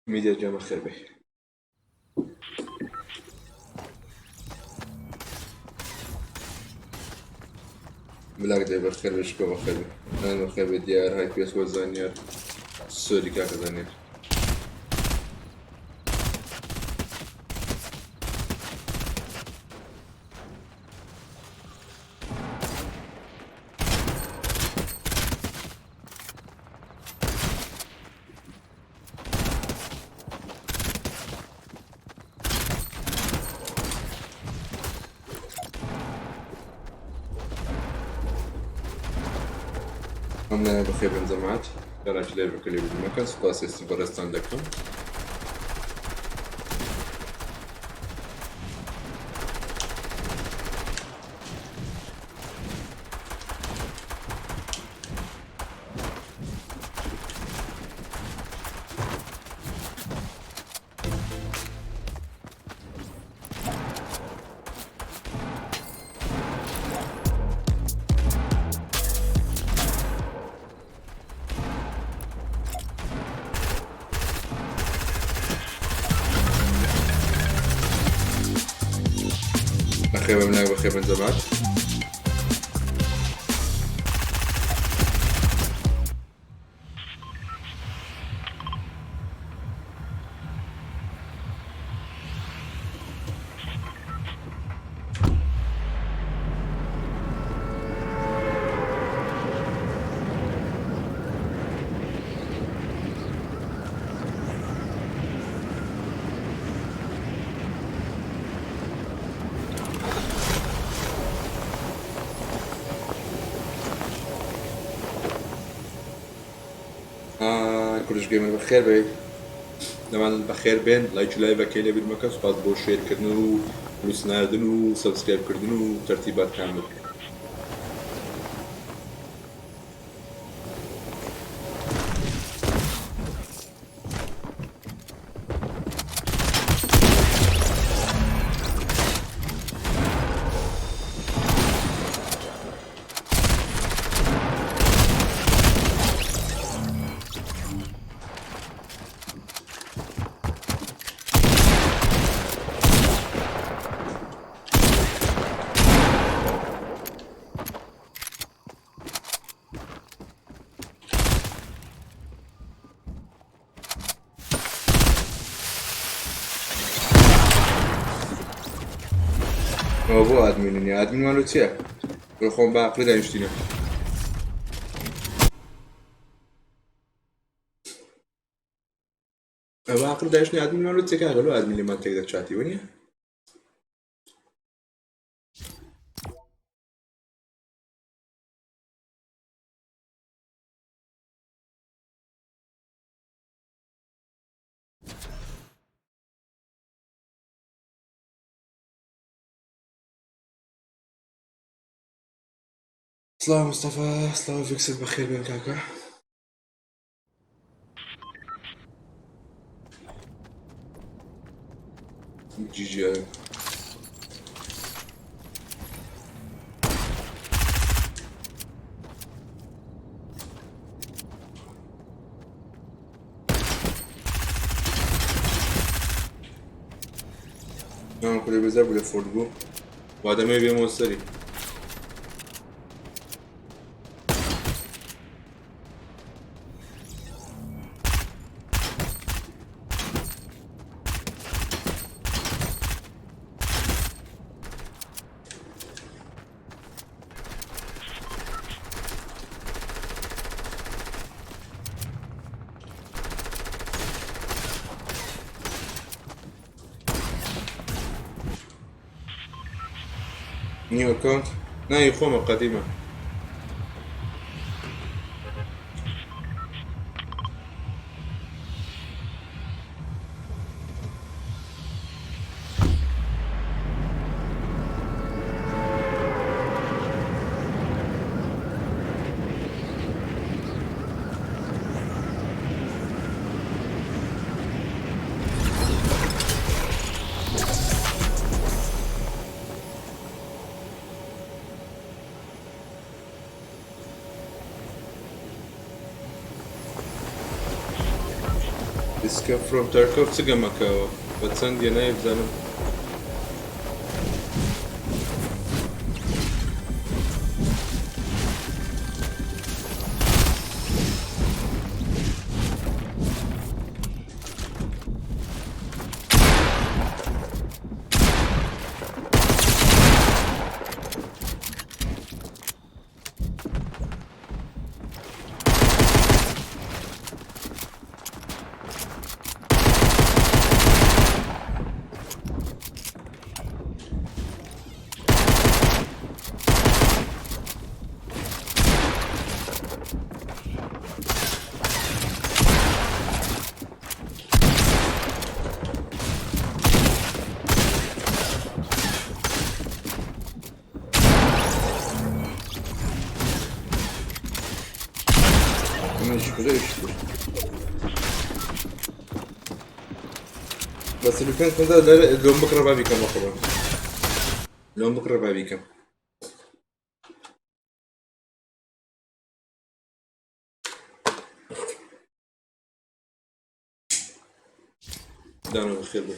میدیا گیان بەخێر بێی. بلاک دەی بەخێر بێ شکۆ بەخێر بێ نان بەخێر بێ دیار های پێس وە زانیار سۆری کاکە زانیار. ئەم لایە بەخێر بن جەماعەت گەڕاکی لای بکە لێ مەکەن سوپاس ئێستی بەڕێزتان دەکەم. بەخێر بن بەخێر بن جەماعەت. کوردش گەیمەر بەخێر بێی لەمان بەخێر بێن لایک و لایڤەکەی لەبیر مەکە سوپاس بۆ شێرکردن و فلوس ناردن و subscribe کردن و تەرتیبات کامل. ئەوە بۆ ئادمین نییە ئادمینمان لۆ چییە؟ بۆ خۆم بە عەقڵی دانیشتینە. ئەوە عەقڵ دانیشتنی ئادمینمان لۆ چیە کاکە لۆ ئادمین لێمان تێک دەچاتی وەنیە؟ سڵاو مستەفا سڵاو ڤیکست بەخێر بێن کاکە. جی جی. نام کوری بزر بوده فوردگو با آدمه بیم سری. new account ناوی خۆمە قەدیمە. Escape from Tarkov چ گەمەکەوە بە چەند یە ناوی بزانم. ئەمەش güzel iştir. بەس 45 پەنجا دەرە لۆم بکڕە با بیکەم بەخۆم لۆم بکڕە با بیکەم. دانە بەخێر بێ.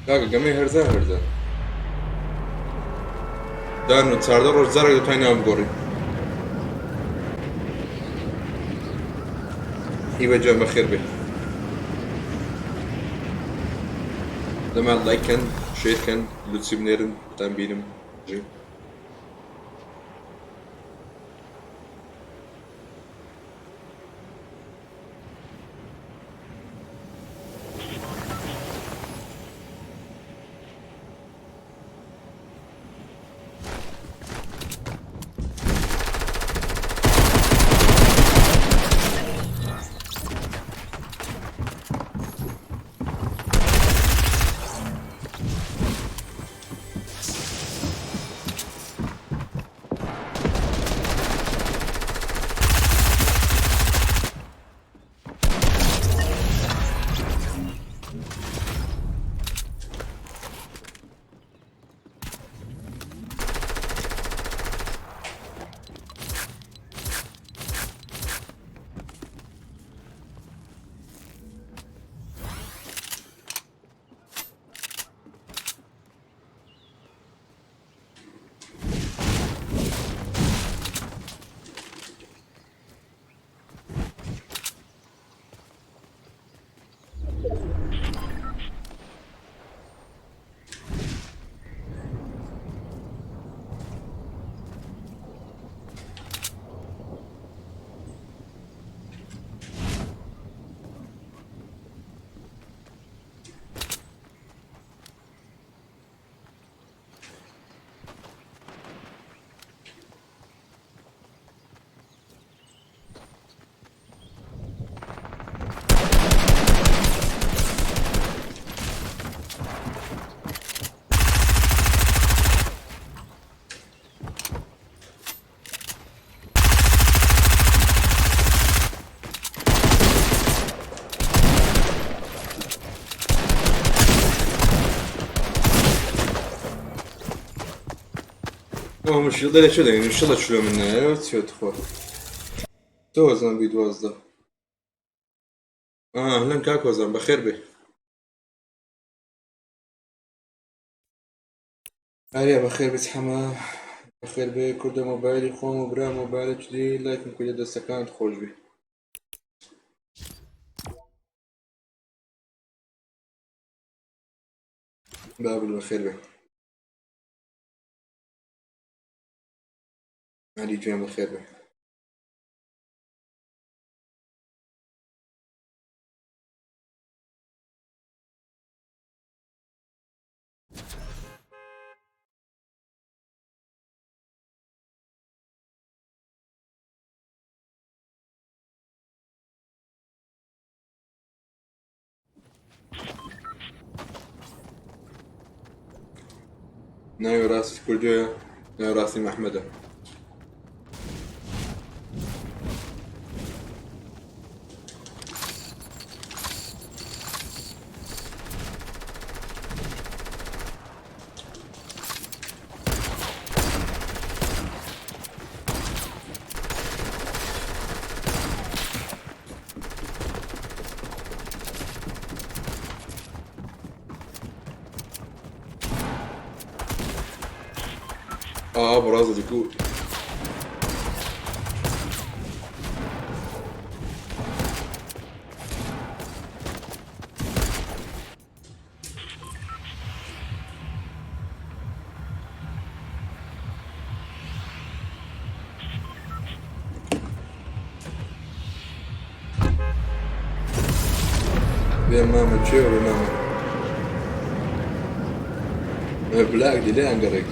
کاکە گەمەی هەرزان هەرزان دانۆ 14 ڕۆژ جارێک دەتوانین ناو بگۆڕی. هیوە جان بەخێر بێ. دەمان لایک کەن share کەن لوتسی بنێرن بتان بینم ژی. ئەو مشیڵ دەرێ چێ دەگەن شڵە چلۆ من نایەوە چیە تخوا تۆ وەزان بی 12. ئەهلەن کاک هۆزان بەخێر بێ. ئاریا بەخێر بێت حەمە بەخێر بێ کوردە مۆبایلی خۆم و برا مۆبایلە چلی لایکم کردە دەستەکانت خۆش بێ. بابل بەخێر بێ. علی گیان بەخێر بێ. ناوی ڕاستی کوردۆیە ناوی ڕاستی محمدە. ئا بەڕاز دەکو بێ مامە چێ وەرە مامە بلاک دی لێیان گەڕێک.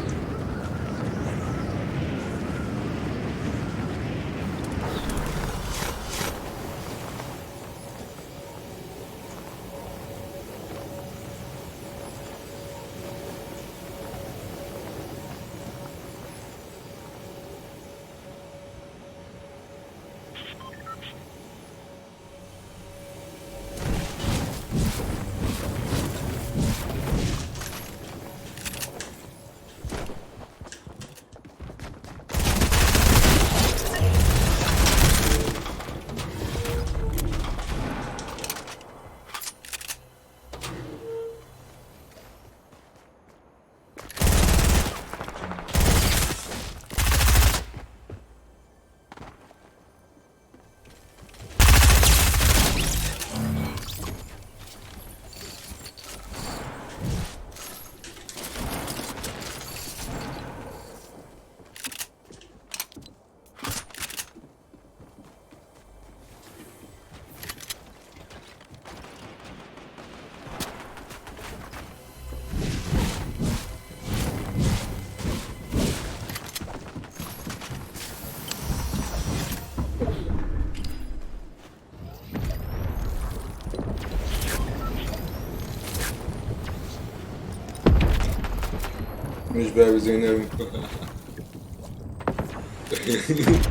منیش باوی زەینەبم.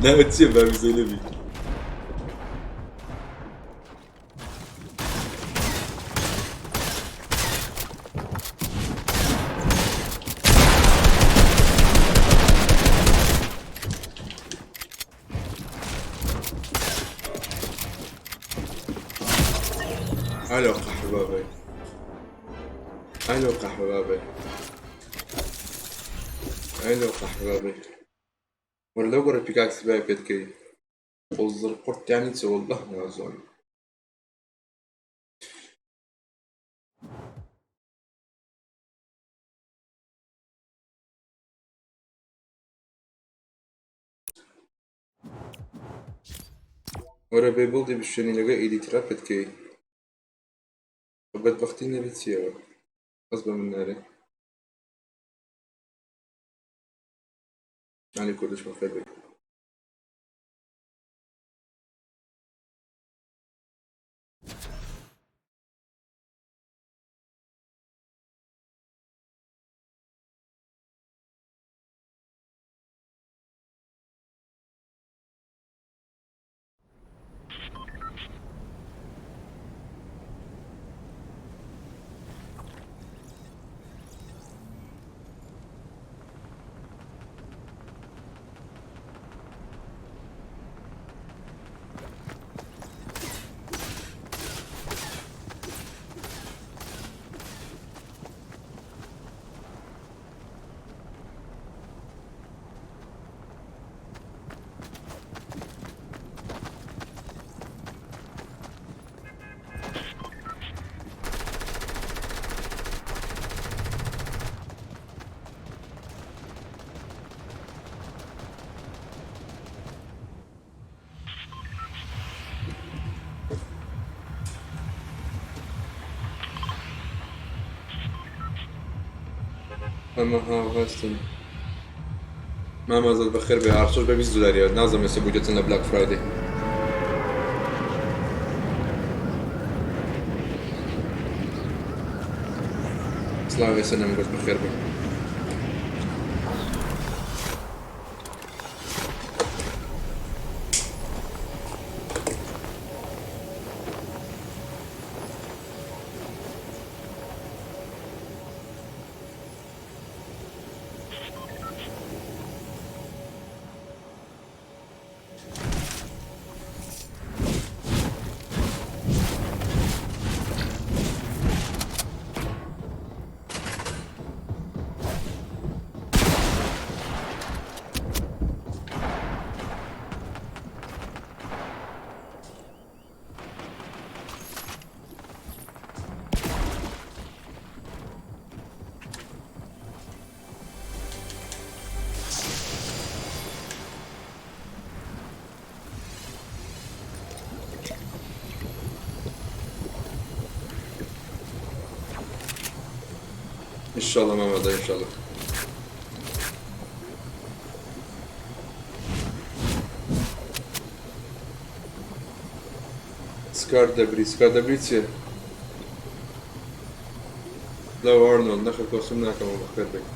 ناوت چییە باوی زەینەبی؟ ئالۆ قەحبابەی ئالۆ قەحبابەی ئالۆ قەحبابەی وەرە لەو گەڕە پیکاکسی بای پێت کەی قوزڕ قورتیانی چە والله نازانم. وەرە بێ بڵدی بشێنی لەگە ئیدی ترا پێت کەی بەدبەختی نەبی چیەوە بەس بە من نارێ. علی کوردش بەخێر بێی. ئەمە هاو هەستن مامە ئازاد بەخێر بێ ئارچەش بە 20 دلاریە نازم ئێستا بوویتە چەند لە Black Friday. سڵاو ئێستا نەمگوت بەخێر بێ. ئینشاڵڵا مامە ئازاد ئینشاڵڵا. سکار دەبری سکار دەبری چییە؟ لەو ئارنۆڵد نەخێر کۆسم ناکەمەوە بەخێر بێی.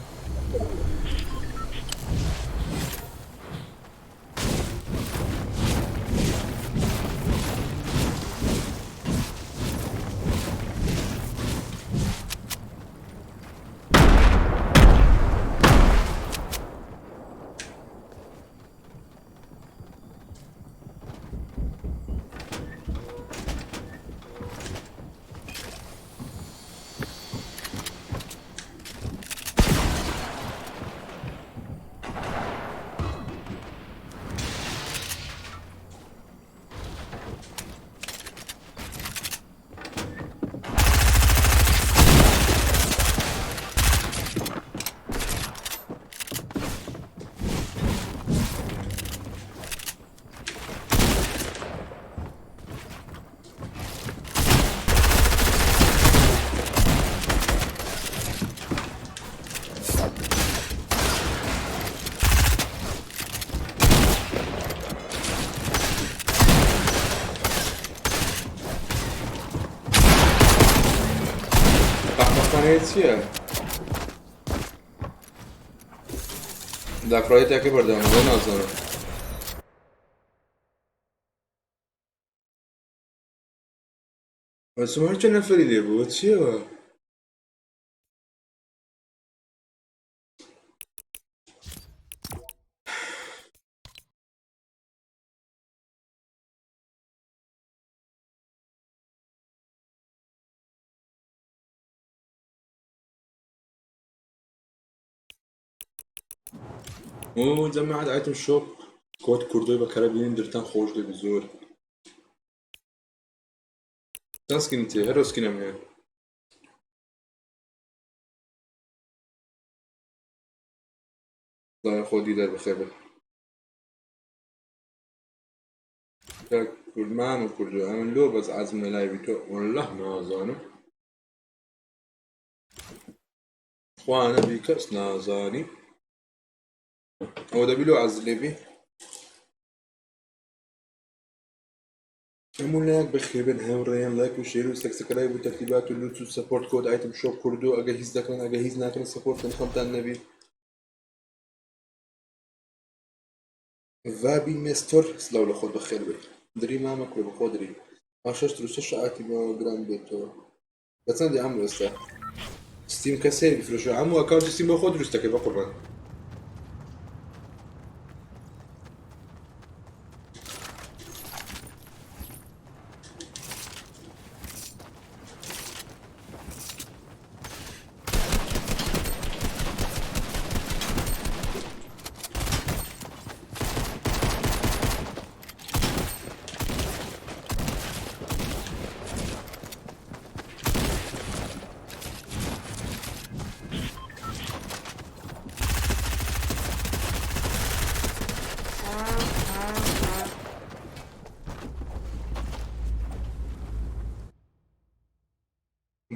ئەحمەقانەیە چییە؟ داکڕای تاکە بەردەوامە نازانم. ئەسمار چەند نەفەری لێ بووە چییەوە؟ و جەماعەت item shop code کوردۆی بەکارە بینین درتان خۆش دەبی زۆر چەند skin ی تێ هەرۆ skin م هەیە خدایە خۆ دیدار بەخێر بێ کاک کورد مامە کوردۆ ئەمن لۆ بەس عەزم لە live ی تۆ واللە نازانم خوا نەبی کەس نازانی ئەوە دەبی لۆ عەزل لێ بی هەموو لایەک بەخێربێن هاوڕێیان لایک و share و subscribe و تەرتیبات و لوت و support code item shop کوردۆ ئەگە هیچ دەکەن ئەگە هیچ ناکەن support کەن خەمتان نەبی ڤابی مێستۆر سلاو لە خۆت بەخێر بێت دری مامە کورە بەخۆ دری پاشەش تروسە شعاتی بۆ گران بێتەوە بە چەندی عەمو ئێستا Steam کەس هەیە بیفرۆشێ عەمو account ی Steam بۆ خۆ دروست دەکەی بەقوربان.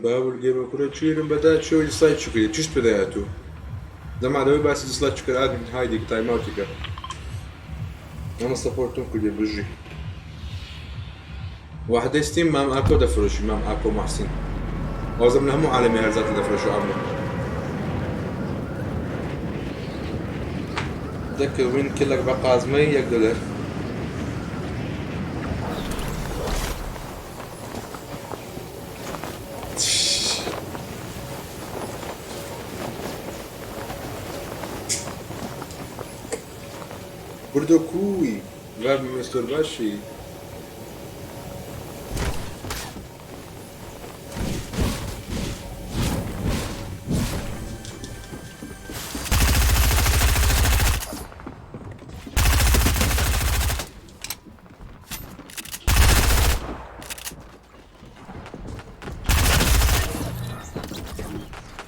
باول گەمە کورە چیرم بەدا چۆی سای چکری چشت پێدایاتوو. زەما لەوەی باسی dislike کرد admin hide ی timeout ی کە ئەمە support م کردێ بژی وحدەی ستیم مام ئاکۆ دەفرۆشی مام ئاکۆ محسین وازم لە هەموو عالەمی هەرزاتە دەفرۆشی ئەمە دەکە win kill ەک بە قازمەی یەک دۆلار. بردۆ کوی برا مستۆر باشی.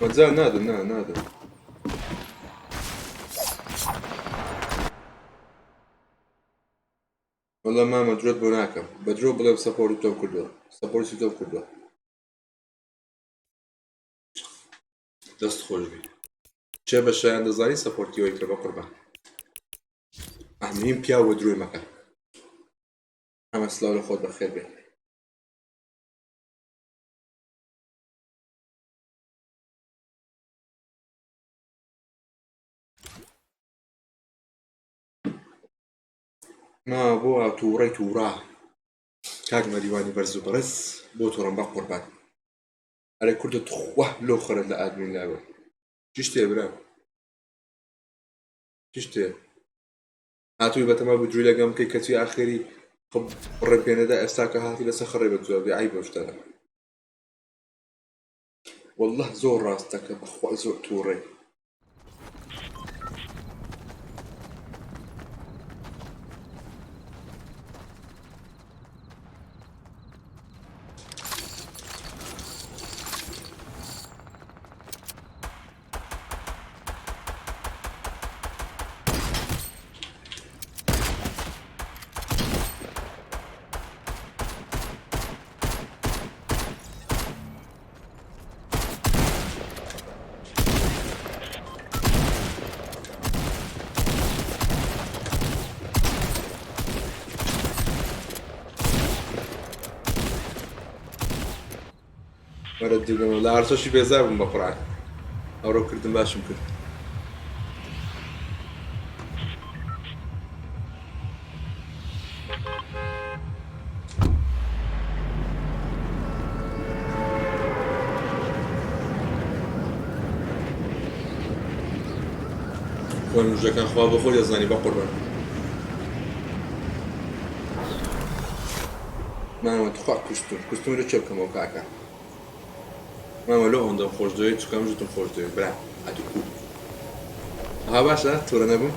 مەجال نادەم نا نادەم. وەڵا مامە درۆت بۆ ناکەم بە درۆ بڵێم support ی تۆم کردووە support ی تۆم کردووە دەست خۆش بی چێ بە شایان دەزانی support ی ئەوی کە بە قوربان ئەمین پیاو بە درۆی مەکە ئەمە سلاو لە خۆت بەخێر بێ. نا بۆ تووڕەی تووڕە کاک مەریوانی بەرز و بەڕێز بۆ تووڕەم بە قوربان ئەرێ کوردە تخوا لۆ خەرت لە ئادمین لاوە چی شتێ برا چی شتێ هاتووی بەتەما بوو درۆی لەگەم بکەی کەچی ئاخری ڕێم پێ نەدا ئێستا کە هاتی لەسەر خڕێ بە جواب عیب بەو شتانە والله زۆر ڕاستەکە بەخوا زۆر تووڕێ. وەرە دوگەمە لە ئارسۆشی بێزار بووم بە قورعان ئەوڕۆ کردم باشم کرد. خۆی مژەکان خوا بە خۆی دەزانی بە قوربان. مامە تخوا کوشتم کوشتم لە چێ بکەمەوە کاکە مامە لۆ ئەوەندەم خۆش دەوێت چونکە ئەم ژوتم خۆش دەوێت برا ئەدی کو ها باشە توڕە نەبووم.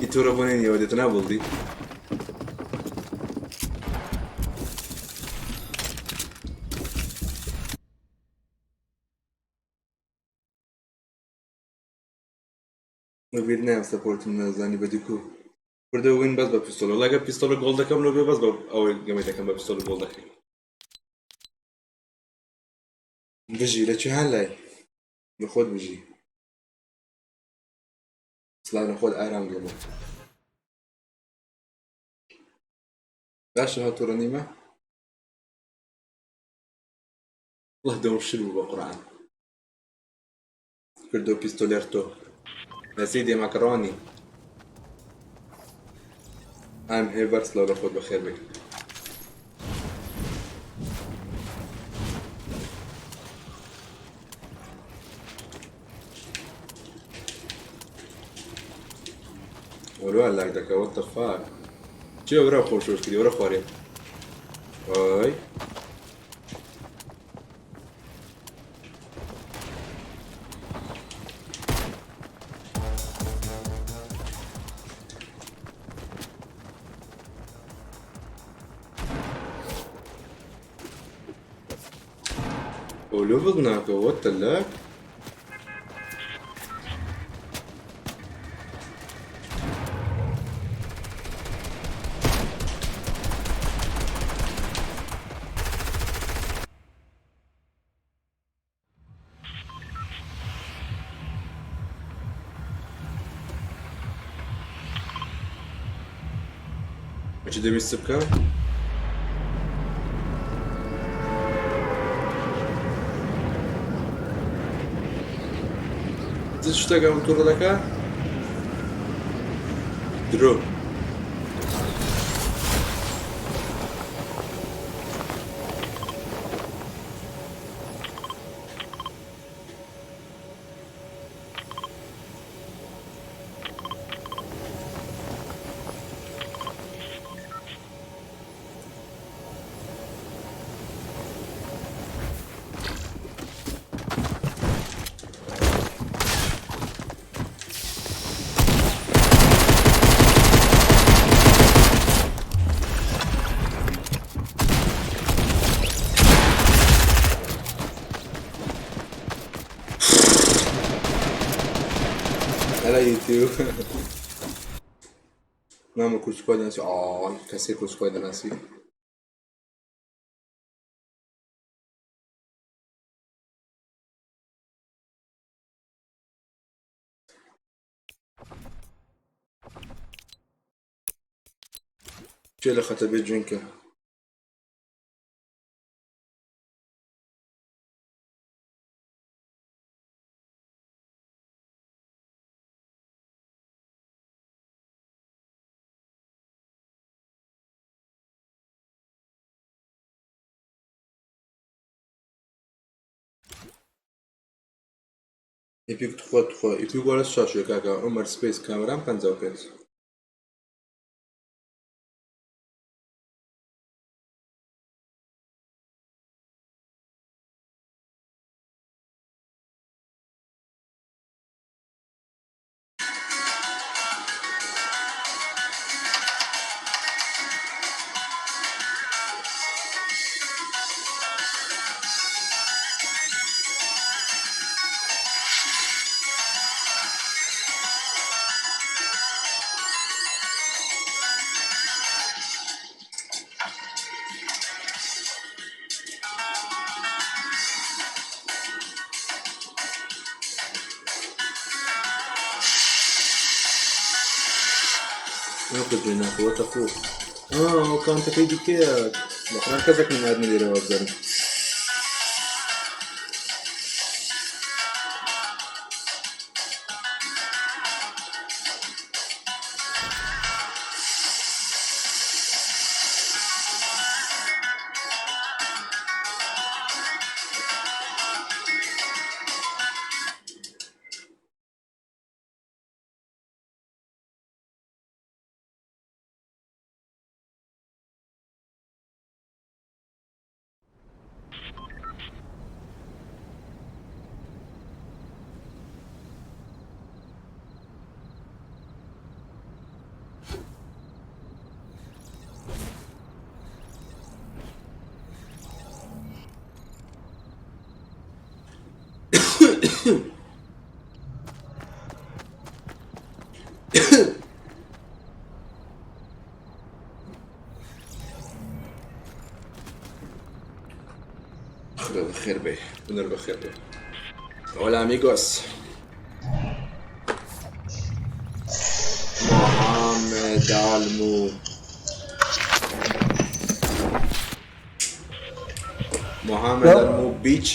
ئی توڕە بۆ نێنیەوە دێتە ناو بڵدی. بیر نایەم support م نازانی بەدی کو کوردە win بەس بە pistol لەگە pistol gold دەکەم لۆ بێ بەس بە ئەوەی گەمەی دەکەم بە pistol gold دەکەی بژی لە چیهان لای لە خۆت بژی سلاو لە خۆت ئارام گەمە باشە هاتوڕە نیمە الله دەم شل بوو بە قورعان کردو پیستۆلێرتۆ يا سيدي ماكروني I'm هيبر سلاو لە خۆت بەخێر بێ. وەروا لاگ دەکە what the fuck چیە برا خۆش خۆش کردی وەرە خوارێ ئای. ئەو level ناکە what the lag. چی دەویست بکە؟ چ شتێک ئەم توڕە دەکا؟ درۆ. هەلا یوتیوب مامە کورسخوای دەناسی ئای کەسێ کورسخوای دەناسی کێ لە خەتە بێ جوێنکە ئیپیک تخوا تخوا ئیپیک وەرە شاشێ کاکە عومەر سپەیس کامەران 55. ناکە what the fuck. ئا ئەکاونتەکەی دیکەیە بەقران کەسێک نەمادنە لێرەوە بزانم. بەخێر بێ بنەر بەخێر بێ. Hola amigos. Mohamed Almu. Mohamed Almu Beach.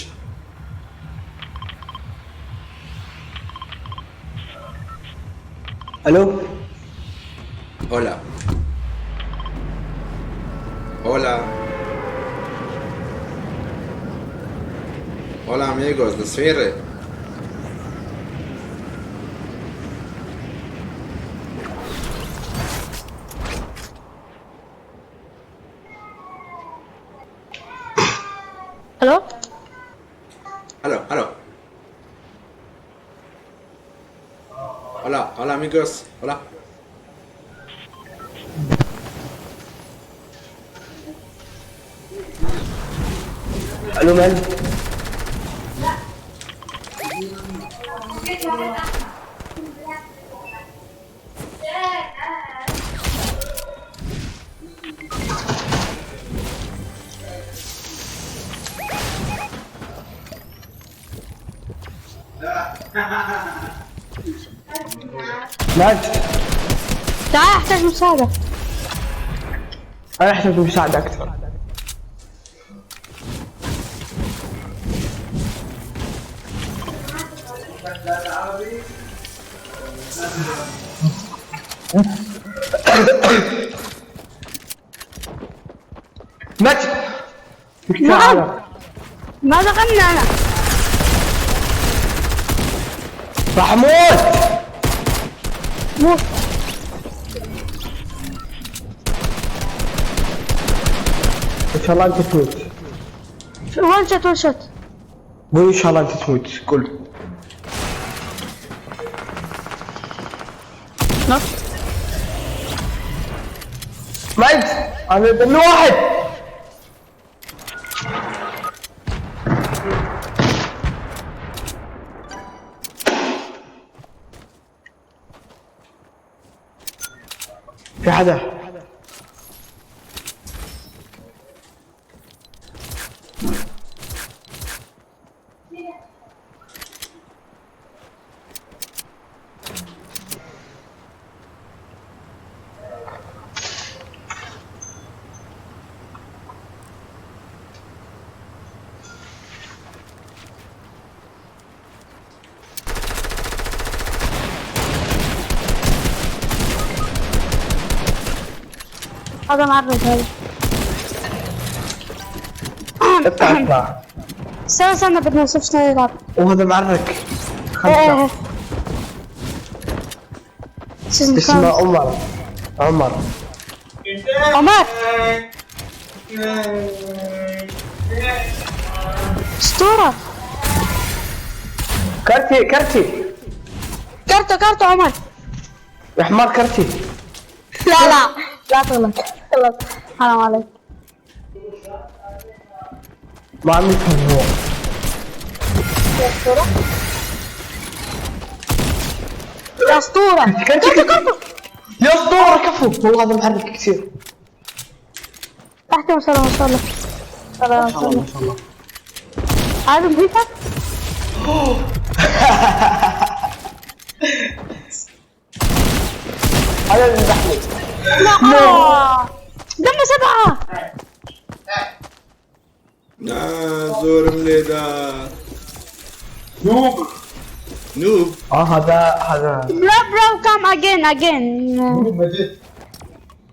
ئەلۆ. Hola. Hola. Hola amigos, de cierre. ئەلۆ. Aló, aló. Hola, hola amigos. Hola. ئەلۆ مال. ماجد. تعال، احتاج مساعدة. انا احتاج مساعدة اكثر. ماجد. نعم. ما دخلنا انا. راح اموت. موت. ان شاء الله انت تموت. one shot، one shot. قول ان شاء الله انت تموت، قول. knock. ماجد، انا دمي واحد. في حدا. هذا معرض هذا. اطلع اطلع. استنى استنى، بدنا نشوف شلون يلعب. وهذا معرك. ايه. خمسة. season اسمه خامس. عمر، عمر. عمر اسطورة. كرتي كرتي. كارتو كارتو عمر. يا حمار، كرتي. لا لا لا، تغلط غلط، حرام عليك. ما عم يفهم هو. يا اسطورة، يا اسطورة. كرتي كرتي يا اسطورة، كفو والله، هذا محرك كثير. تحت، ما شاء الله ما شاء الله ما ما شاء شاء الله. الله. ما شاء الله. عايز نضيفك. هذا اللي ذبحني. لا آه. دم 7. نا زۆرم لێدا. noob. noob. اه هذا هذا. bro bro، come again again. noob مجد.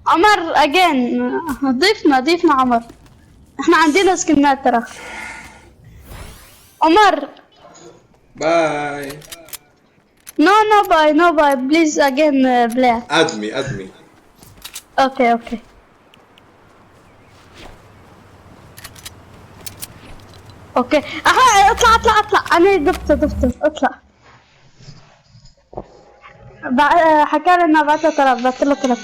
عمر again، ضيفنا ضيفنا عمر، احنا عندنا سكنات ترى عمر. bye. no no bye، no bye، please again play. add me، add me. okay okay okay. اها، اطلع اطلع اطلع، انا ضفته ضفته، اطلع. حكى لي انه بعت له طلب، بعت له طلب.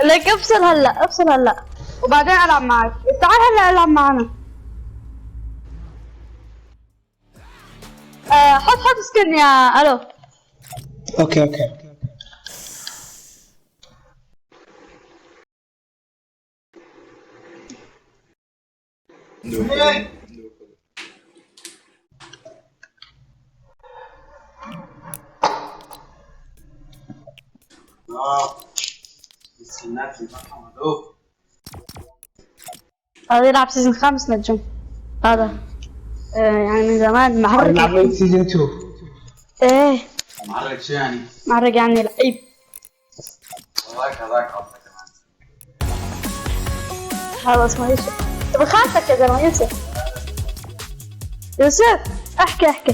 لك افصل هلا، افصل هلا وبعدين العب معك. تعال هلا العب معنا. حط حط skin يا الو. okay okay. noob. اه السكنات اللي هذول. هذا يلعب season 5 نجم هذا، يعني من زمان معرق. نلعب season 2. ايه. معرق شو يعني؟ معرق يعني لعيب. هذاك هذاك قصدك كمان. هذا اسمه يوسف، طب خالتك يا زلمه. يوسف يوسف، احكي احكي.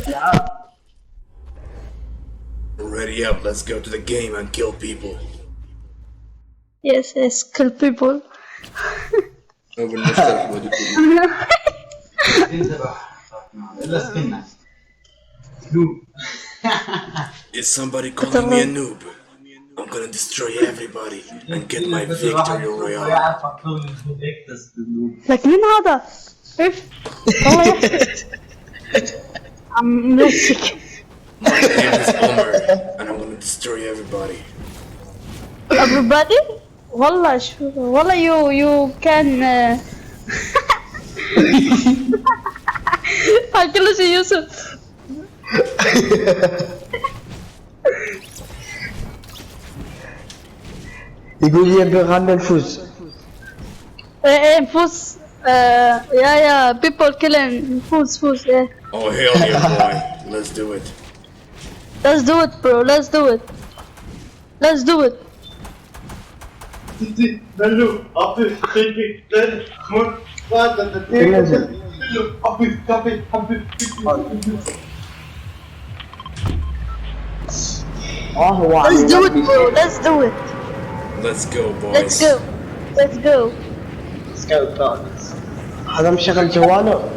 Ready up, let's go to the game and kill people. yes, kill people. هو بالمصطلح بودي skin تبع الا سكنات noob. Is somebody calling me a noob? I'm gonna destroy everybody and get my victory royale. لك مين هذا؟ اف والله يحكي عم ملشك. My name is Omar and I'm gonna destroy everybody. Everybody؟ والله شو والله you you can كل شيء يوسف. يقول لي يبغى نفوز. ايه ايه نفوز، yeah yeah people killing، نفوز فوز ايه. Oh hell yeah boy, let's do it. Let's do it bro, let's do it, let's do it. اه هو Let's do it bro, let's do it. Let's go boys. Let's go, let's go. هذا مشغل جواله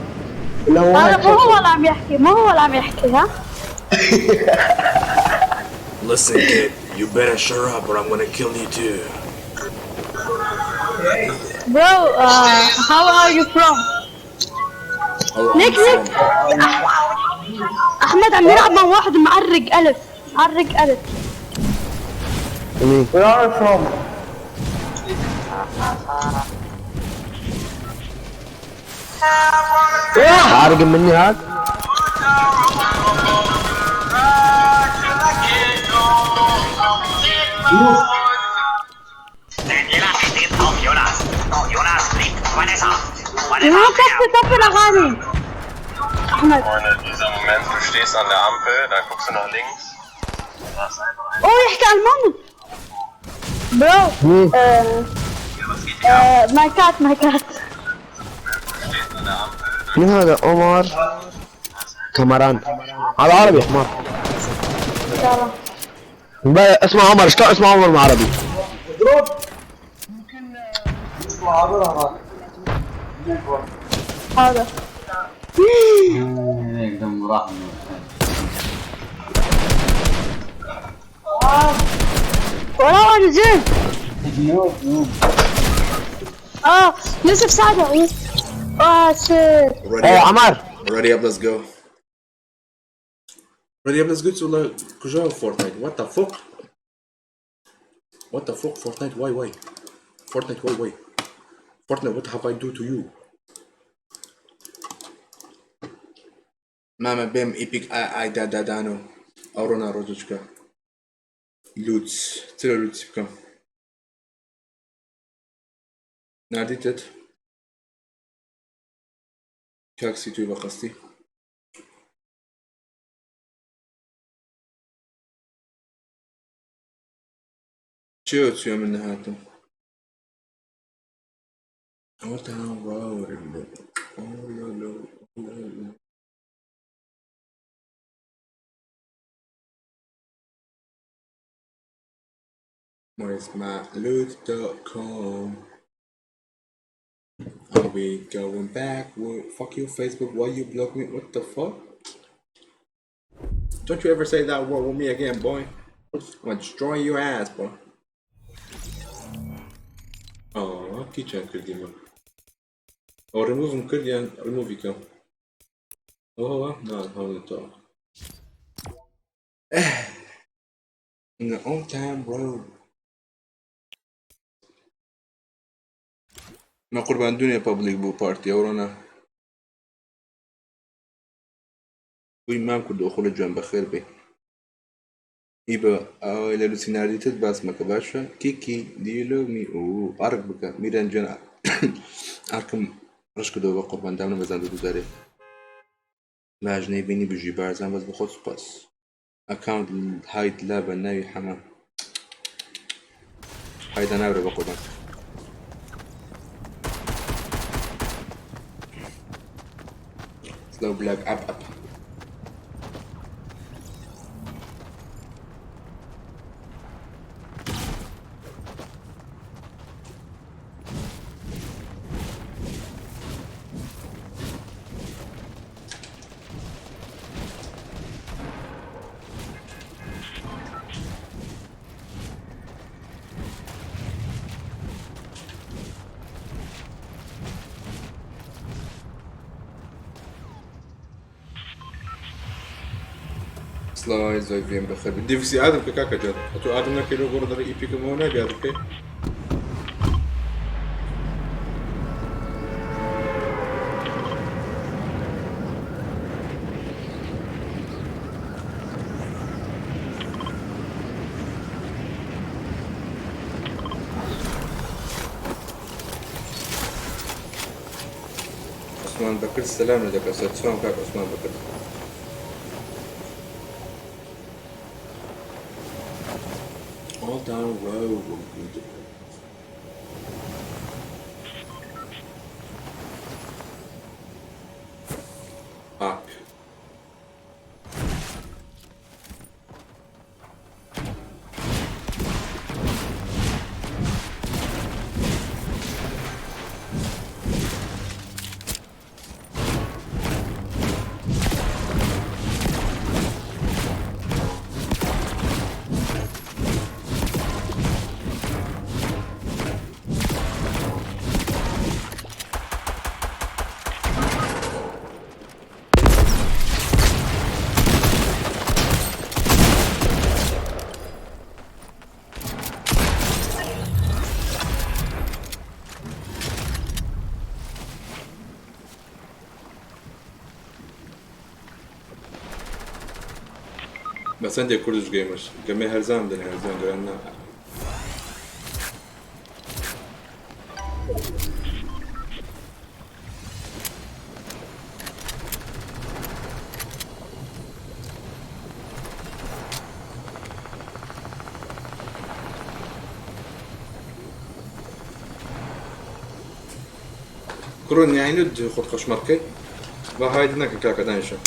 ولا هو هذا هيك؟ مو هو اللي عم يحكي، مو هو اللي عم يحكي ها. Listen kid, you better shut up or I'm gonna kill you too. Bro, how are you from? Oh, I'm ليك ليك from احمد عم يلعب مع واحد معرق الف، معرق الف. مين؟ Where are you from? عارق مني هاد؟ ما طفي طفي الاغاني احمد. Freunde, dieser Moment, du stehst an der Ampel, dann guckst du nach links. اوه يحكي الماني bro. مين؟ My cat, my cat. مين هذا عمر؟ كمران هذا عربي يا حمار. اسمه عمر، شلون اسمه عمر مع عربي؟ هذا एकदम راح. والله انا جيت. noob noob. يوسف ساعده. اه shit. Ready اوه up. عمر. Ready up, let's go. Ready up, let's go to كجا Fortnite. What the fuck? What the fuck Fortnite? Why why? Fortnite why why? Fortnite, what have I do to you? ماما بيم epic اي اي دا دا دانو اورونا روزوچكا لوتس تلو لوتس بكم ناديتت كاكسي توي بقصتي چێ چوە من نهاتم Old Town Road. Oh, no, no, no, no. Where's my loot.com? Are we going backward? Fuck you, Facebook. Why you block me? What the fuck? Don't you ever say that word with me again, boy. I'm gonna destroy your ass, boy. Oh, کی چند کردیم؟ او remove کردیان remove کم. هو نه هو تو. In the old town road. ما قربان دنيا public بو party اورونا. وی مام کردو خۆ لە جوان بەخێر بێ. ئیبە ئەوەی لە لوسیناردیتت باس مەکە باشە؟ کیکی دیلۆ می ئۆ ئارک بکە میران جوان ئارکم ڕش کردەوە بە قوربان دامنە بەزاندە دووجارێ. لاژنەی بینی بژی بارزان بەس بەخۆت سوپاس. ئەکاونت هاید لا بە ناوی حەمە. هایدا نابرێ بە قوربان. Slow black up up. سڵاوی زۆر گوێم بەخێر بێت دیڤسی add م کە کاکە جان ئەتۆ add م نەکەی لەو گۆڕە دەڵێ ئیپیکم ئەوە نابێ add م بکەی. عوسمان بەکر سەلام لە دەکە سەرچاوم کاک عوسمان بەکر. All down road. Fuck. بەس هەندێک کوردش گەیمەر گەمەی هەرزان بدەن هەرزان گران نا. کوڕۆ نیاینت خۆت قەشمەر بکەی با hide نەکەن کاکە دانیشە.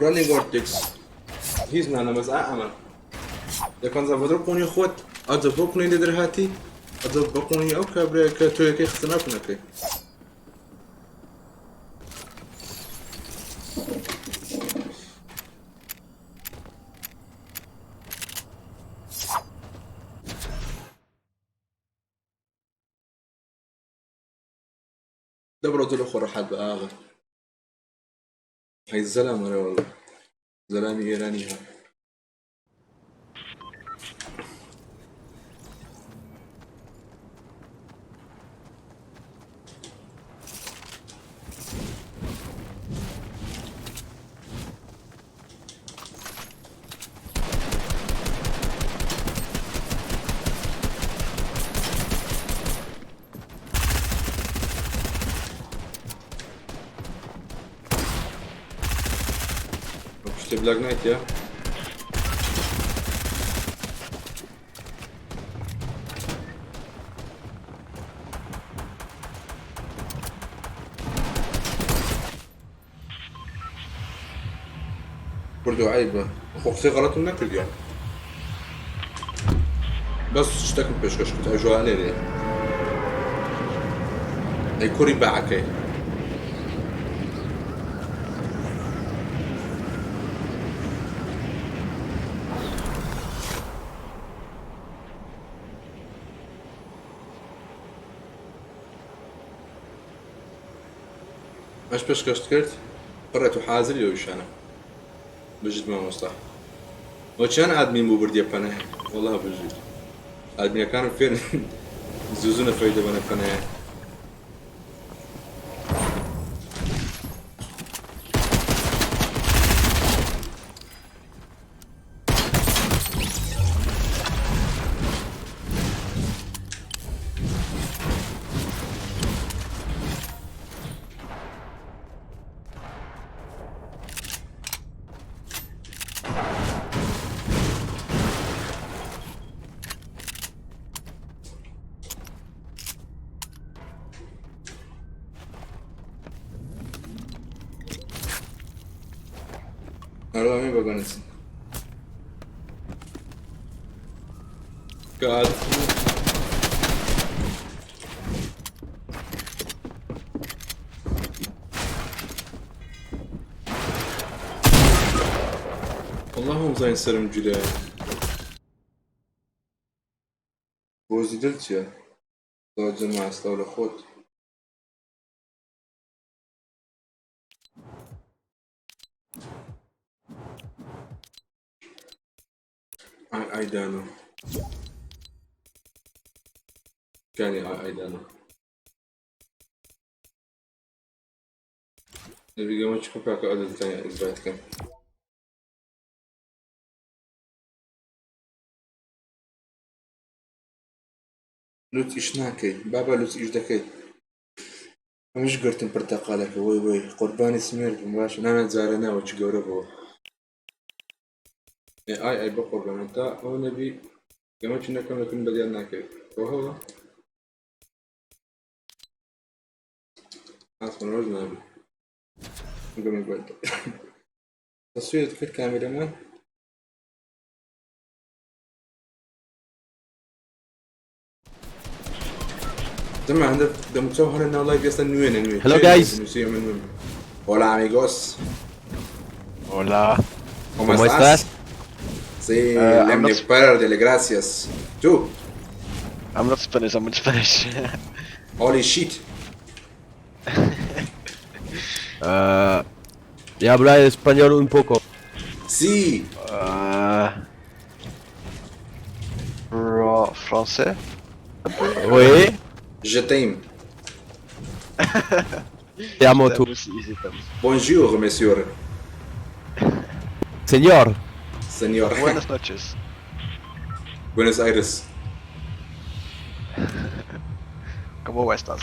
ڕانی ڤۆرتێکس هیچ نانە بەس ئا ئەمە دەکەن زەڤدر قۆنی خۆت ئەجە بۆ قونی لێ دەرهاتی ئەجە بە قۆنی ئەو کابرایە کە تۆیەکەی خستە ناو قونەکەی. دە بڕۆ تۆ لە خۆ ڕەحەت بە ئاغا. هەی زەلام وەرە واللە زەلامی ئێرانی ها. شتێ بلاک نایتە کوردۆ عەیبە خۆ قسەی غەڵەتم نەکردیە بەس شتەکم پێشکەش کرد ئەو جوانێ لێ ئەی کوڕی باعەکەی ئەش پێشکەشت کرد پڕێت و حازری لەو ئیشانە بژیت مامۆستا وە چەند ئادمین بوو بردیە پەنای وەڵا بژیت ئادمینەکانم فێرن زوو زوو نەفەری دەبەنە پەنایە. Arada baganısın. God. اللهم زين سەرم گیرایە. بۆزی دل چییە؟ سڵاو جەماعەت سڵاو لە خۆت. ئای ئای دانۆ کانی ئای ئای دانۆ نەبیگەمە چ کاکە ئەدەتانی ئیزبات کەم. لوت ئیش ناکەی بابا لوت ئیش دەکەی ئەمش گرتم پرتەقالەکە وەی وەی قوربانی سمێر بم باشە نانا جارە ناوە چ گەورە بووە ئێ ئای ئای بە قوربانە تا ئەو نەبی گەمە چ نەکەم لەکن بەدیار ناکەوێت ئەوە ئاسمان ڕۆژ نابی گەمە بەد تەسویرت کرد کامێرەمان جماعة عندك دمتو هنا ناو لايف يستا نوين نوين Hello, guys. Hola amigos. Hola. ¿Cómo, ¿Cómo estás? estás? Sí, I'm let me not- perdele, gracias. Tú, I'm not Spanish, I'm not Spanish. holy shit. Y habla español un poco. Sí. Français? Oui. Je t'aime. Te amo tú. Bonjour, monsieur. Señor. Señor. Buenas noches. Buenos Aires. ¿Cómo estás?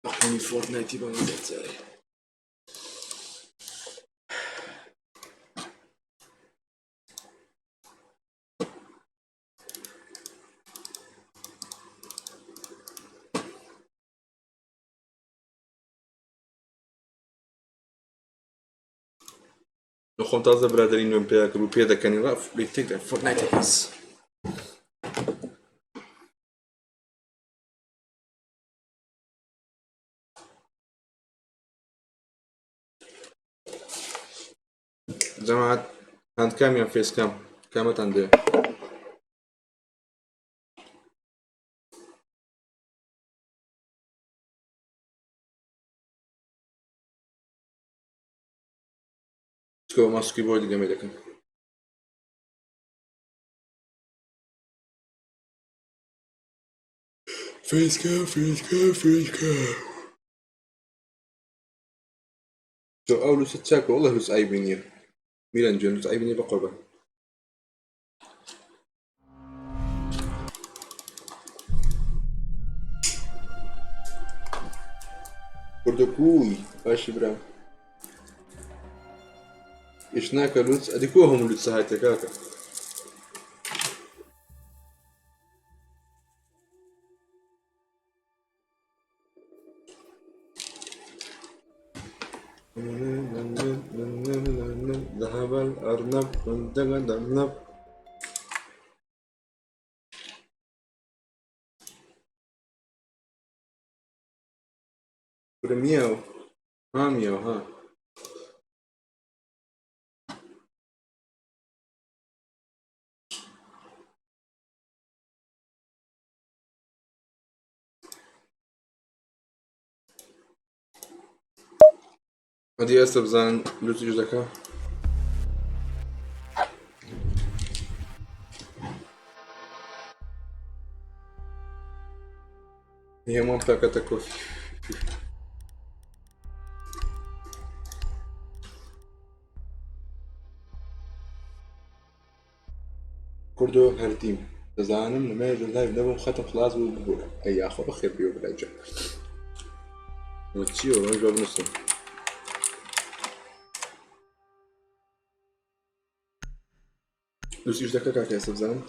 أخوني فورتنايت يبقى ما زال. خۆم تازە برادەری نوێم پێیا کرد و پێ دەکەنی ڕاف لێ تێکدا فۆرتنایت هیز. جەماعەت هاند کام یان فێس کام کامەتان دێ؟ چکە ماسکی بۆ دیگەمێ دەکەم. فێسکە فێسکە فێسکە تۆ ئەو لوسە چاکە وەڵە لوس عیبی نییە میران جوێن لوس عیبی نییە بە قوربان. کوردەکوی باشی برام ئیش ناکە لوس ئەدی کۆ هەموو لوسە هاتێ کاکە. ذهب الأرنب والدغدغ. مياو ها مياو ها. ئەدی ئێستا بزانن لوتیش دەکا. هێمان پاکەتە کۆفی. کوردۆ هەردیم دەزانم لەمێژ لایڤ نەبووم خەتم خلاص بوو ببوورە. ئەی یاخۆ بەخێر بێ برای جان. چییە ئەوە بە بنووسم. لوسیش دەکە کاکە ئێستا بزانم.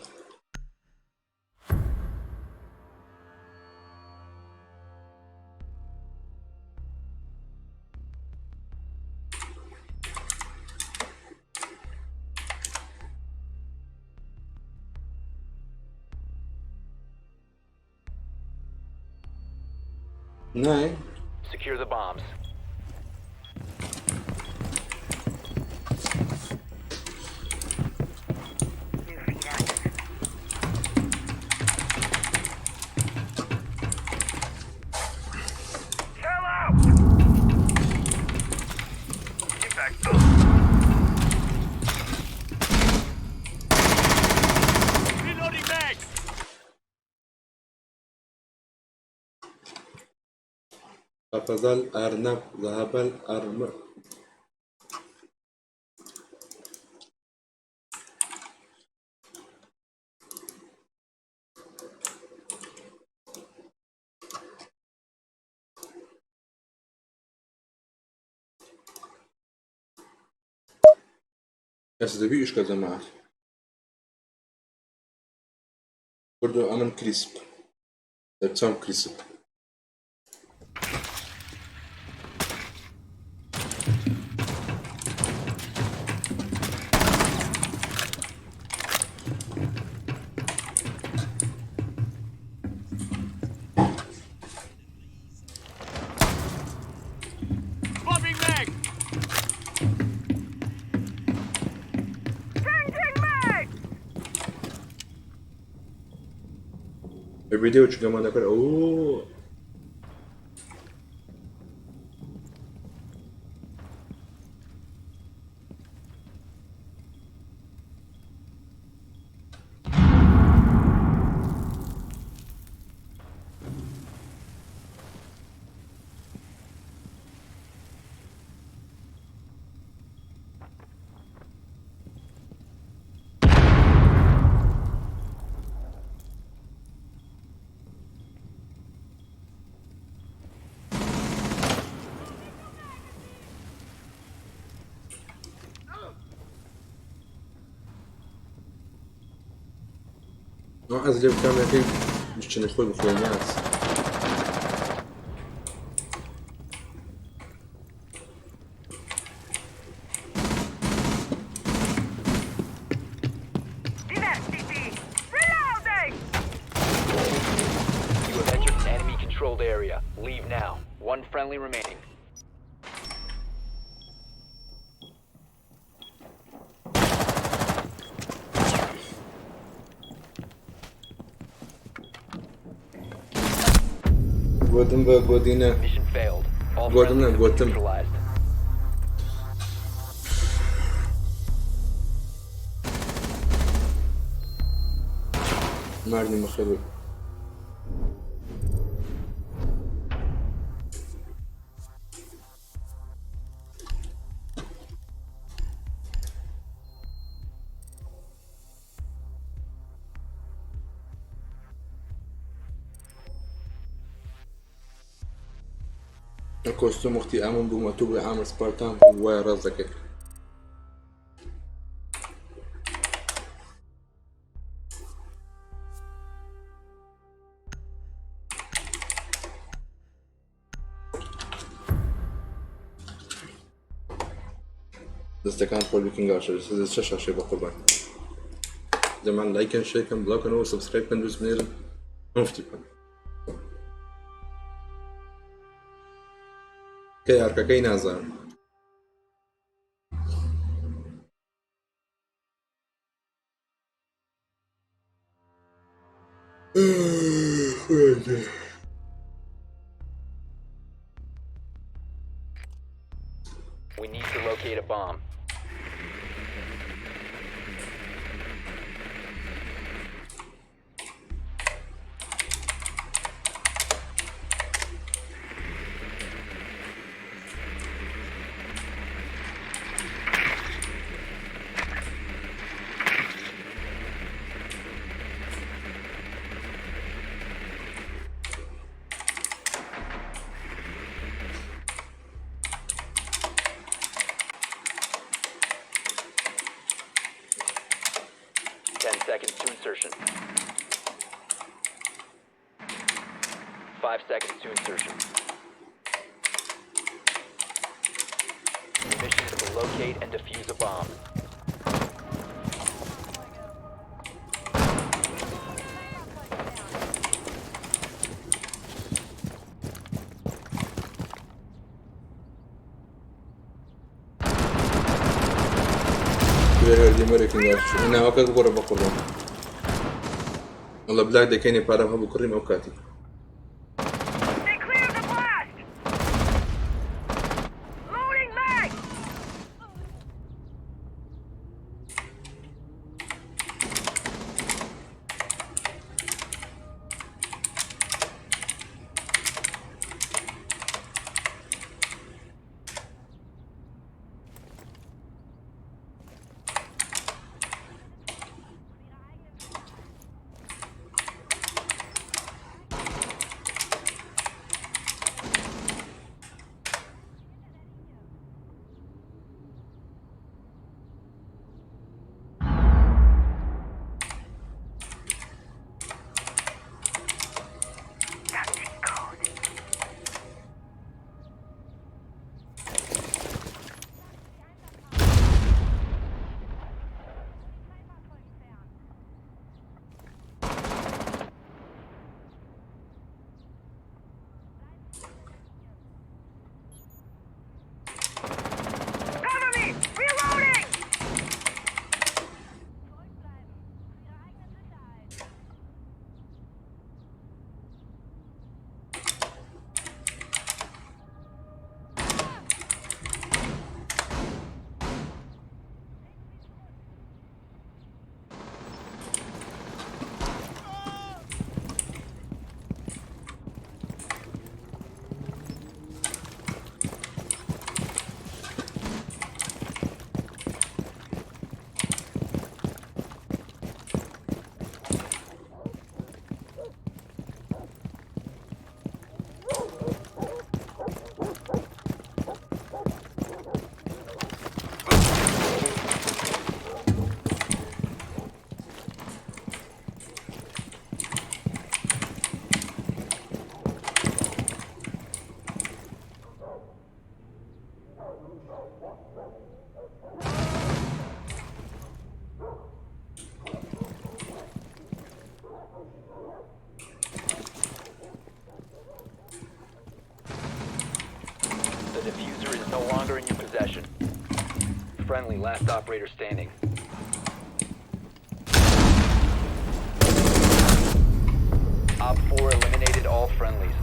نای Secure the bombs. قفز الأرنب ذهب الأرنب. ئێستا دەبی ئیش کە جەماعەت کوردۆ ئەمن کریسپ دەچم کریسپ. ڤیدیۆ چونکەمان دەکرد ئەو حەز لێ بکەم یەکەی بچنە خۆی بخۆی ناس. Controlled area. Leave now. One friendly remaining. گۆتم بە گۆدینە Mission failed. All Gordon, friendlies have been Gordon. neutralized. مردی مخەبێ. کۆستۆم وەختی ئامن بووم ئەتوو بڵێ ئامر سپارتان بوو وایە ڕاست دەکەی. دەستەکان خۆش بکەن گاشە چە شاشێ بە قوربان جەمان لایکەن شێکەن بڵاوکەنەوە سبسکرایب کەن دروست بنێرن مفتی بکەن. کەی ئارکەکەی نازانم. We need to locate a bomb. 10 seconds to insertion. 5 seconds to insertion. Your mission is to locate and defuse a bomb. هەردی مەرێکم ناوەکەت بگۆڕە بە قوربان. وەڵا بلاک دەکەینێ پارەم هەبوو کڕیم ئەو کاتی. They cleared the blast! Loading mag! Friendly, last operator standing. Op 4 eliminated all friendlies.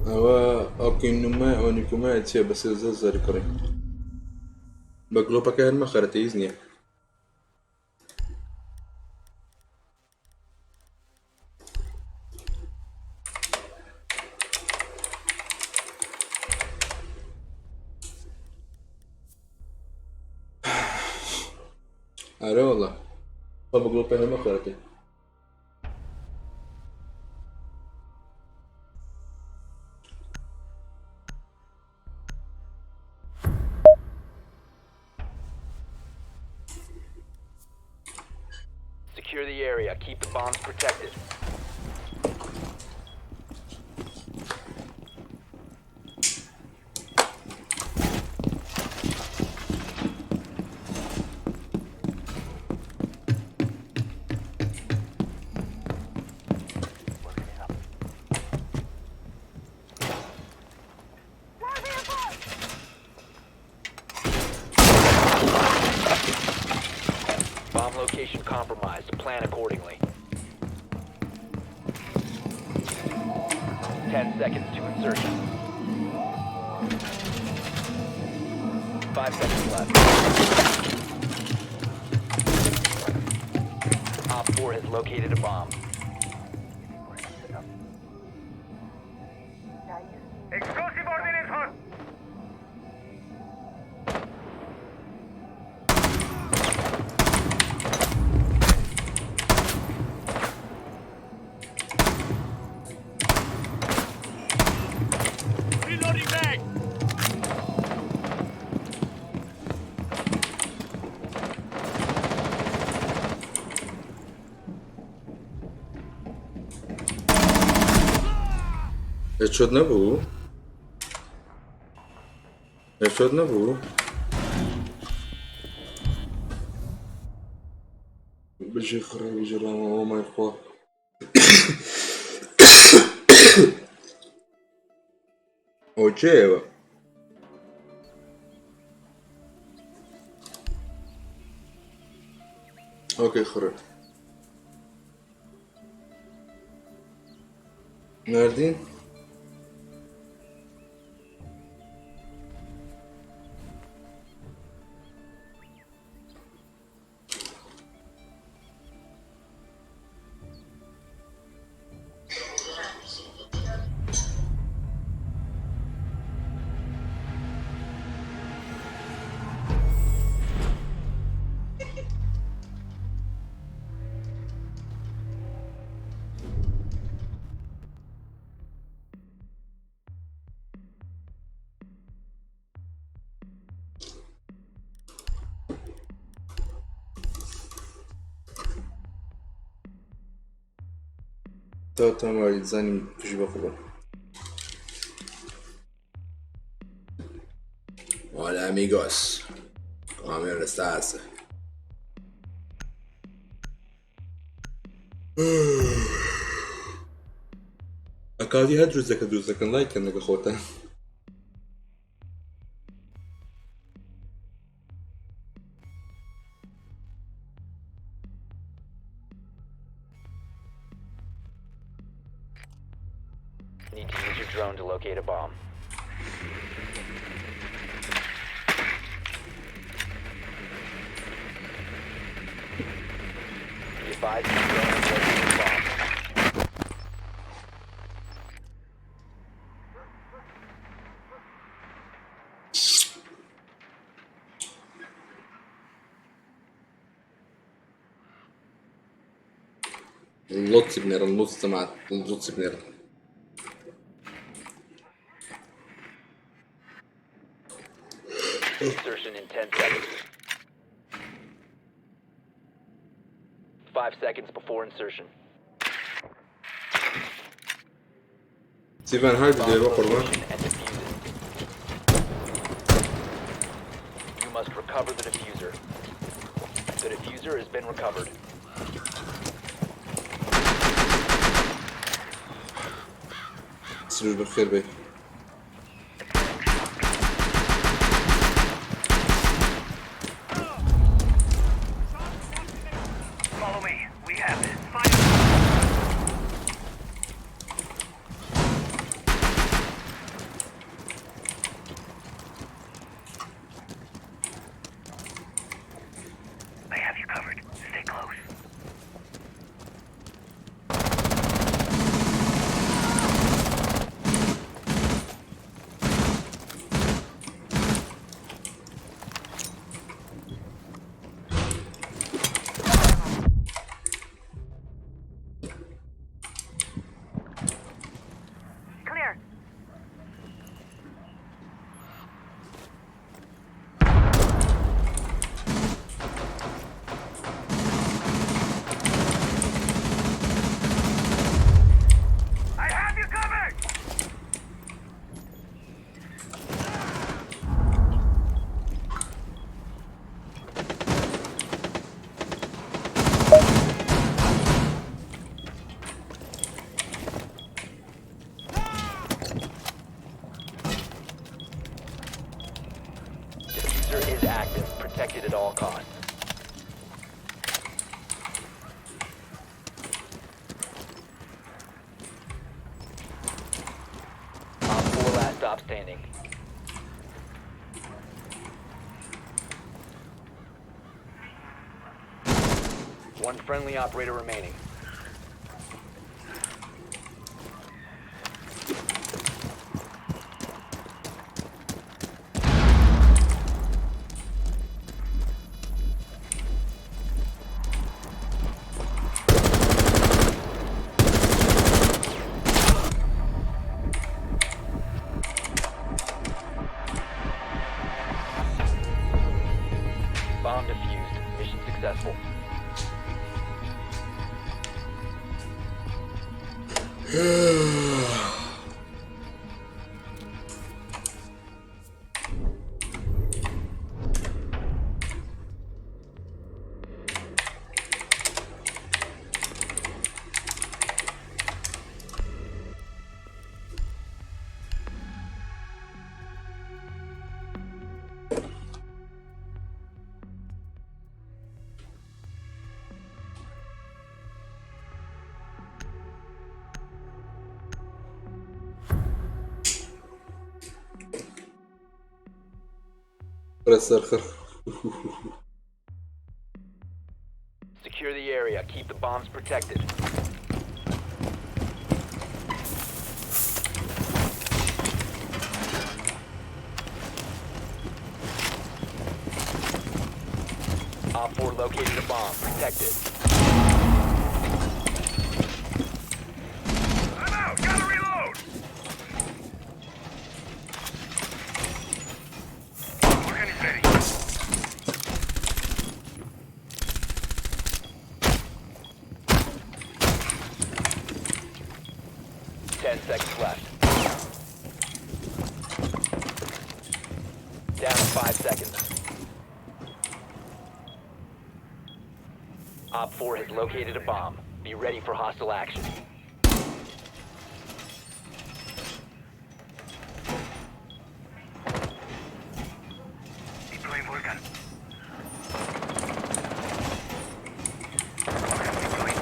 ئەوە ئۆکینومە ئۆنیکومە چییە بە 13 زاری کڕی بە گڵۆپەکە هەر مەخەرە تێیز نییە. ئەرێ وەڵا خۆ بە گڵۆپە هەر مەخەرەتێ. Secure the area. Keep the bombs protected. Bomb location compromised. Plan accordingly. 10 seconds to insertion. 5 seconds left. Op 4 has located a bomb. Explosive ordnance hot! Reloading mag! هێچۆت نەبوو؟ هێچۆت نەبوو؟ بژی خڕێ بژی ڕامە ئۆ مای خوا. ئۆکەیەوە. ئۆکەی خڕێ. ناردین؟ تا تەماری زانیم پشی بەخۆ. Hola amigos, ¿cómo estás? ئەکادی هەر دروست دەکە دروست دەکەن لایکەن لەگە خۆتان. Need to use your drone to locate a bomb. Be advised your drone has located a bomb. لطس بنيرن لطس مع لطس بنيرن. Insertion in 10 seconds. 5 seconds before insertion. ستيفن هاي Bomb فيديو قربان. location and defuse it. You must recover the diffuser. The diffuser has been recovered. سروش بەخێر بێ. Follow me. We have this. Fire. I have you covered. Stay close. Clear. I have you covered! Diffuser is active. Protected at all costs. Op 4 last stop standing. One friendly operator remaining. Bomb defused. Mission successful. ڕێسەرخڕ. Secure the area. Keep the bombs protected. Op 4 located a bomb. Protect it. I'm out! Gotta reload! Working is ready. Ten seconds left. Down to 5 seconds. Op 4 has located a bomb. Be ready for hostile action. Deploying Vulcan. Vulcan deployed.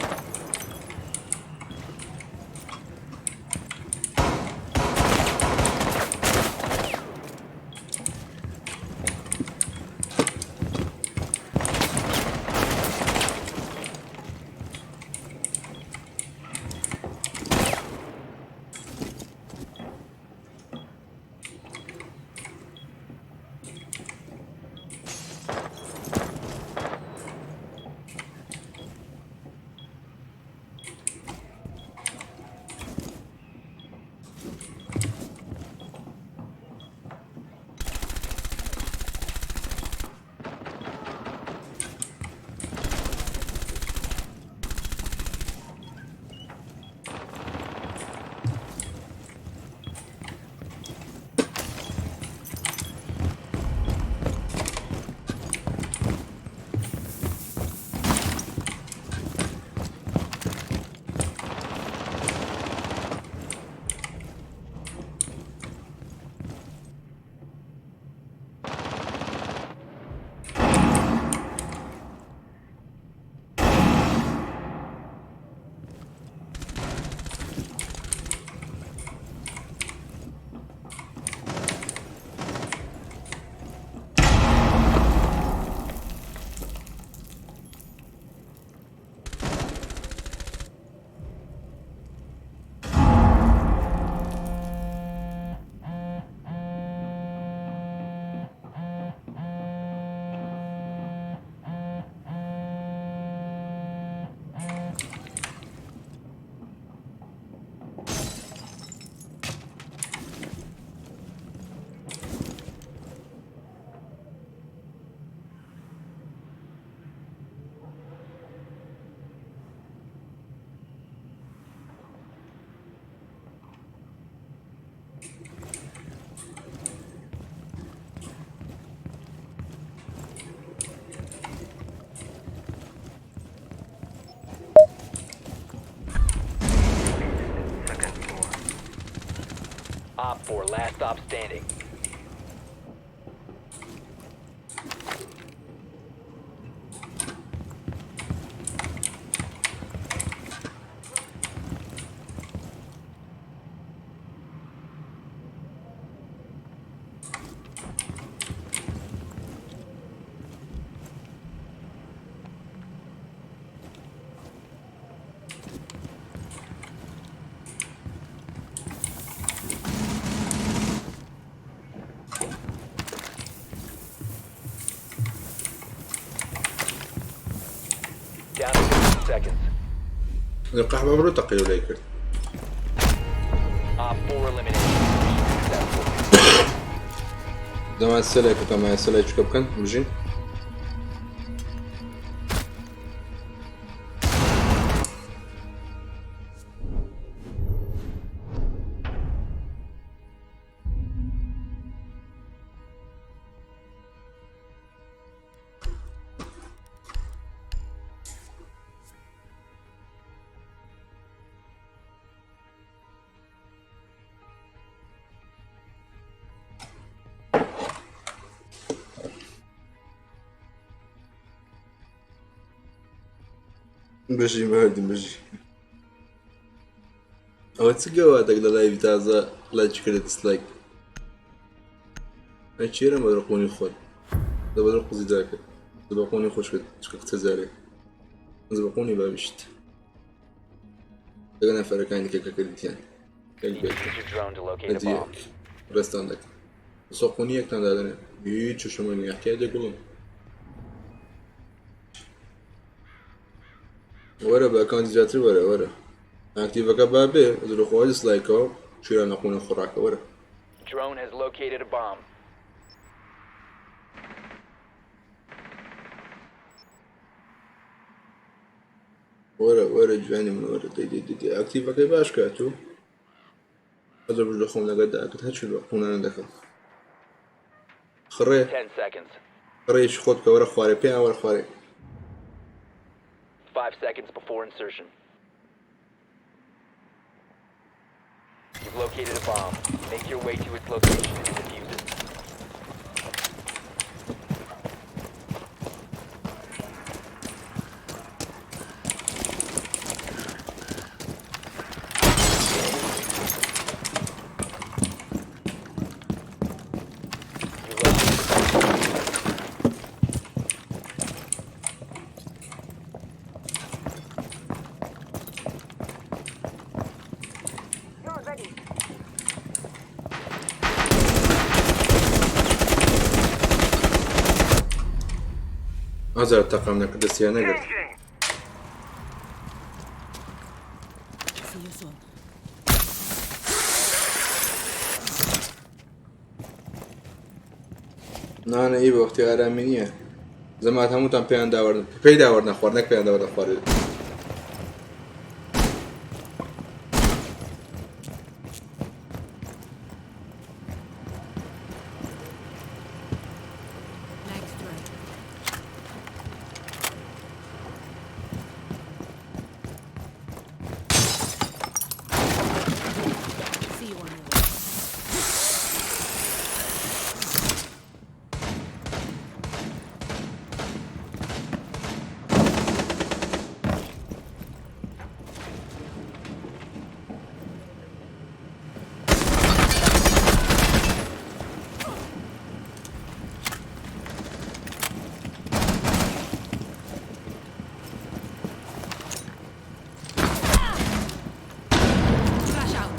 OpFor last stop standing. Down to 15 seconds. قەحبە بڕۆ تەقەی لێ کرد. OpFor eliminated. Mission successful. دەمان سەلێک بکەم سەلای چکە بکەن بژین. بژی مردم بژی. ئەوە چ گەوادێک لە live ی تازە لایکی کردە dislike. ئەی چێرە بەدەر قۆنی خۆت دە بەدەر قوزی داکرد دە بە قۆنی خۆش کرد چکە قسە جارێک دە بە قۆنی بابیشت لەگە نەفەرەکانی کە کە کردیان یەک Need to بێت use your drone to locate a ئەدی bomb. یەک ڕێستان دەکەم سۆ قۆنی یەکتان دادەنێ هیچ شمە نییە حکایە دەگوڵم وەرە بە ئەکاونتی زیاتر وەرە وەرە ئاکتیڤەکە با بێ دڵخوا دیسلایکەوە شوێنە قۆنی خۆراکە وەرە. Drone has located a bomb. وەرە وەرە جوانی من وەرە دەی دەی دەی ئاکتیڤەکەی باش کات و ئەزە بژ لە خۆم لەگەر داکرد هەرچی بە قۆنانە دەکەم خڕێ 10 seconds. خڕێش خۆت بکە وەرە خوارێ پێیان وەرە خوارێ. 5 seconds before insertion. You've located a bomb. Make your way to its location and defuse it. You located a bomb. ئازار تەقەم نەکرد دەستیان نەگرت. See you soon. نانە ئی بە وەختی ئارامی نییە زەمات هەمووتان پێیان داوەردن پێی داوەردنە خوارد نەک پێیان داوەردە خوارد. Next turn. See you on your way. Flash out.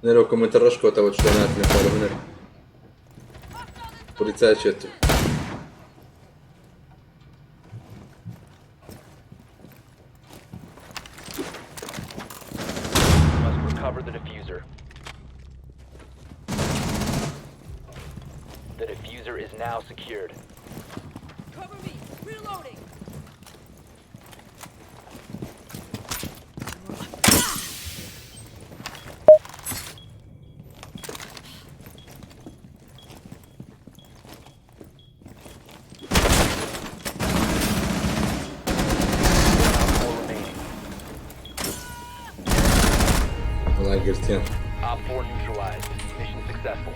هەرەوە کۆمێنتە ڕەش کۆتەوە چۆن هاتنە خوارە هونەر پۆلیسا چێت. Must recover the defuser. The defuser is now secured. Cover me. Reloading. گرتیان. OpFor neutralized. Mission successful.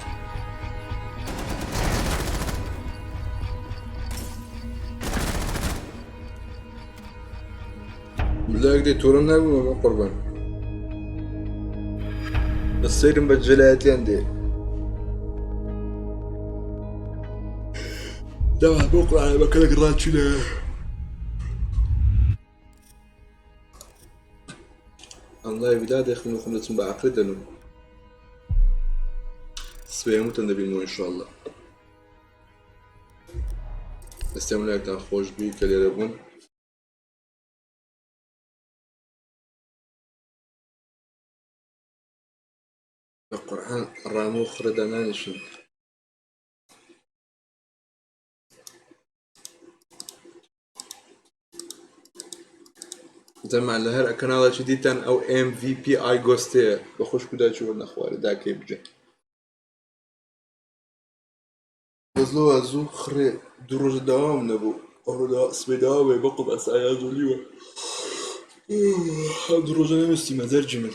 لایەک دێ تۆرە نابوومە بە قوربان بە سەیرم بە جەلایەتیان دێ دەوا بۆ قورئانە بە کەلک ڕاچوونە ئەم لایڤ دادەخم و خۆم دەچم بە عەقڵی دەنوم سبەی هەمووتان دەبینمەوە ئینشاءاللە دەستێم لایەکتان خۆش بی کە لێرە بوون. لە قورئان ڕامە و خڕە دانانیشن. جەماع لە هەر کەناڵێکی دیتان ئەو MVPI گۆستەیە بە خوشک و دایکی وەرنە خوارێ داکەی بجێ بەس لۆ زوو خڕێ دوو ڕۆژە داوام نەبوو ئەوڕۆ داوا سبەی داوا بێ بەقڵ ئەسایا زۆلیوە ئەو دوو ڕۆژە نەنووسیمە زەرجی من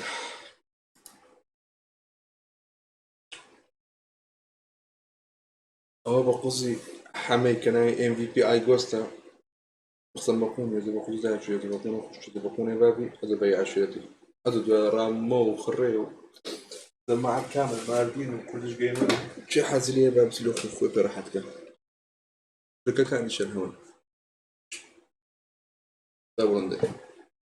ئەوە بە قوزی حەمەی کە ناوی MVPI گۆستە قسەم بە قوون بێت بە قوز داچێت بە قوون خوشت بە قوونێ بابی ئەدە بە عشرەتی ئەدە دوای ڕامە و خڕێ و دەماعە کامل ماردین و کوردش گەیمەر چه حەزی لێیە با بچی لۆ خۆی خۆی پێ ڕەحەت کە تورکەکانیشیان هەون دا بڵندێ.